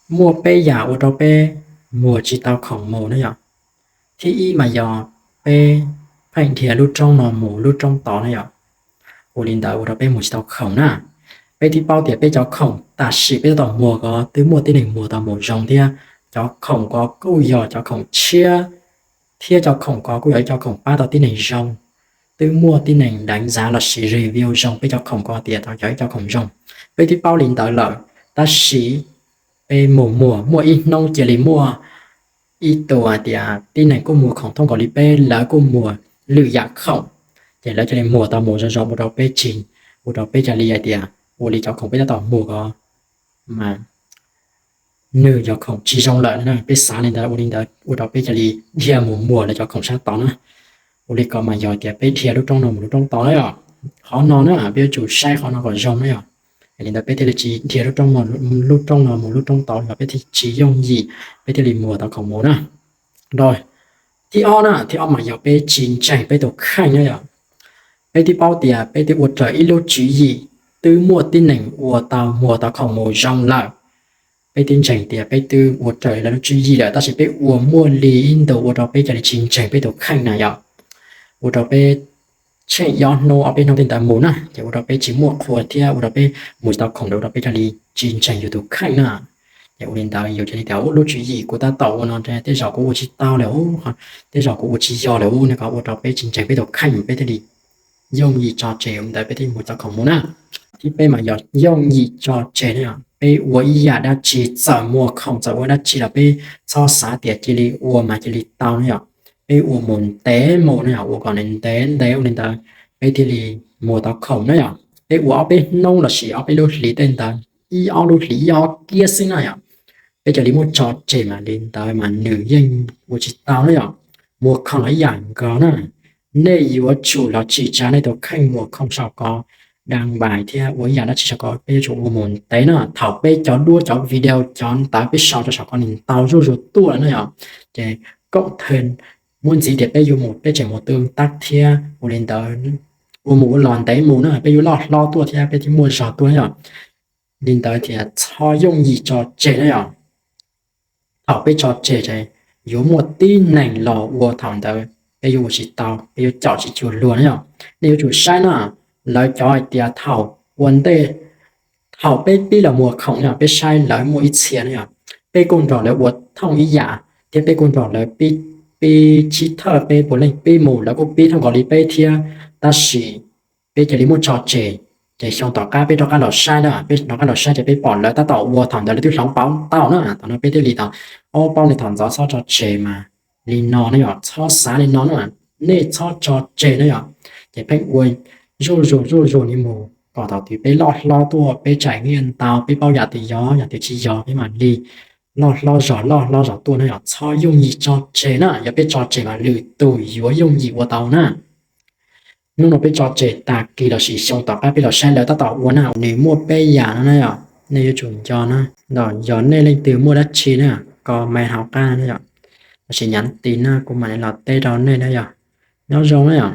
Muaj peb yam ua rau peb muag tsis tau khoom mus na yom. Thib ib mas yog peb pheej dhia lub roob no mus lub roob tod na yom. Ua li ntawd ua rau peb muag tsis tau khoom na. Peb twb paub tias peb cov khoom tam sim peb tab tom muag ko twb muaj tib neeg muag tau mus zoo thiab. Cov khoom ko kuj yog cov khoom tshiab thiab cov khoom ko kuj yog ib cov khoom pab tau tib neeg zoo. Twb muaj tib neeg deev zav lossis review zoo peb cov khoom ko tias yog ib cov khoom zoo. Peb twb paub li ntawd lawm, tab sis peb mus muag muaj ib hnub cia li muaj ib tug hais tias tib neeg kuj muag khoom thooj nkaus li peb, lawv kuj muag lwm yam khoom, ces lawv cia li muag tau mus zoo zoo ua rau peb tsis, ua rau peb cia li hais tias ua li cov khoom peb tab tom muag ko mas nws yog khoom tsis zoo lawm na. Peb xav li ntawd, ua li ntawd ua rau peb cia li dhia mus muag lawv cov khoom sab tod na. Ua li ko mas yog tias peb dhia lub roob no mus lub roob tod na yom. Qhov no na peb yuav tsum saib qhov no kom zoo na yom. Yog li ntawd peb thiaj li tsis dhia lub roob no mus lub roob tod, peb thiaj tsis yooj yim, peb thiaj li muag tau khoom mus na. Thib ob na, thib ob mas yog peb tsis ntseeg peb tus kheej na yom. Peb twb paub tias peb twb ua raws ib lub tswv yim, twb muaj tib neeg ua tau muag tau khoom mus zoo lawm. Peb twb ntseeg tias peb twb ua raws lawv lub tswv yim lawm, tab sis peb ua muaj li ib ntus ua rau peb cia li tsis ntseeg peb tus kheej na yom. Ua rau peb tsheej ob hnub ob peb hnub tej ntawd mus na, ces ua rau peb tsis muaj qhua thiab ua rau peb mus tsis tau khoom, ua rau peb cia li tsis ntseeg yus tus kheej na. Ces ua li ntawd yus cia li tias lub tswv yim kuv tab tom ua no tej zaum kuv ua tsis tau lawm, tej zaum kuv ua tsis yog lawm, ua rau peb tsis ntseeg peb tus kheej, peb thiaj li yooj yim tso tseg, ua li ntawd peb thiaj mus tau khoom mus na. Thib peb mas yog yooj yim tso tseg na yom. Peb ua ib yam dab tsi, txawm muag khoom txawm ua dab tsi los peb txhob xav tias cia li ua mas cia li tau na yom. Peb ua mus ntev mus na yom, ua kom nws ntev ntev ua li ntawd peb thiaj li muag tau khoom na yom. Peb ua ob peb hnub lossis ob peb lub hlis tej ntawd, ib ob lub hlis ib ob kiab xwb na yom, peb cia li muab tso tseg mas li ntawd mas nws yeej ua tsis tau na yom. Muag khoom los ib yam nkaus na. Nej yuav tsum los tsim tsa nej tus kheej muag khoom saum ko, dab npais thiab ua ib yam dab tsi saum ko, peb yuav tsum ua mus ntev na. Thaum peb cov duab cov video cov ntawv peb sau rau saum ko nws ntau zuj zus tuaj na yom, ces koj thee muab ntxiv tias peb yuav mus peb tseem mus tw tab thiab ua li ntawd, ua mus ua los ntev mus na peb yuav loj hlob tuaj thiab peb thiaj muaj zog tuaj na yom. Li ntawd tias txhob yooj yim tso tseg na yom. Thaum peb tso tseg ces yuav muaj tib neeg los ua thaum ntawd peb yuav ua tsis tau, peb yuav caum tsis cuag luag na yom. Nej yuav tsum saib na, lawv cov hais tias thaum ua ntej, thaum peb pib los muag khoom na yom, peb saib lawv muaj ib txhia na yom, peb kuj nrog lawv ua thooj ib yam thiab peb kuj nrog lawv pib, pib tsib thawj peb puav leej pib mus lawv kuj pib thooj nkaus li peb thiab, tab sis peb cia li muab tso tseg. Ces xyoo tom qab peb rov qab los saib na, peb rov qab los saib ces peb pom lawv tab tom ua thaum ntawd lawv twb hloov pauv tau na. Thaum no peb thiaj li tau, o, paub li thaum ntxov txhob tso tseg mas li no na yom, txhob xav li no na, nej txhob tso tseg na yom. Ces pheej ua zuj zus zuj zus li mus kom thaum twg peb loj hlob tuaj peb tseem nyiaj ntau, peb paub yam twg yog yam twg tsis yog peb mam li loj hlob zog loj hlob zog tuaj na yom. Txhob yooj yim tso tseg na, yog peb tso tseg mas lwm tus yuav yooj yim ua tau na. Hnub no peb tso tseg, tag kis lossis xyoo tom qab peb los saib lawv tab tom ua na, nws muaj peb yam no na yom. Nej yuav tsum nco na, yog nej leej twg muaj dab tsi na, comment hauv qab na yom, lossis nhắn tin na kuv mam li los teb rau nej na yom. Nyob zoo na yom.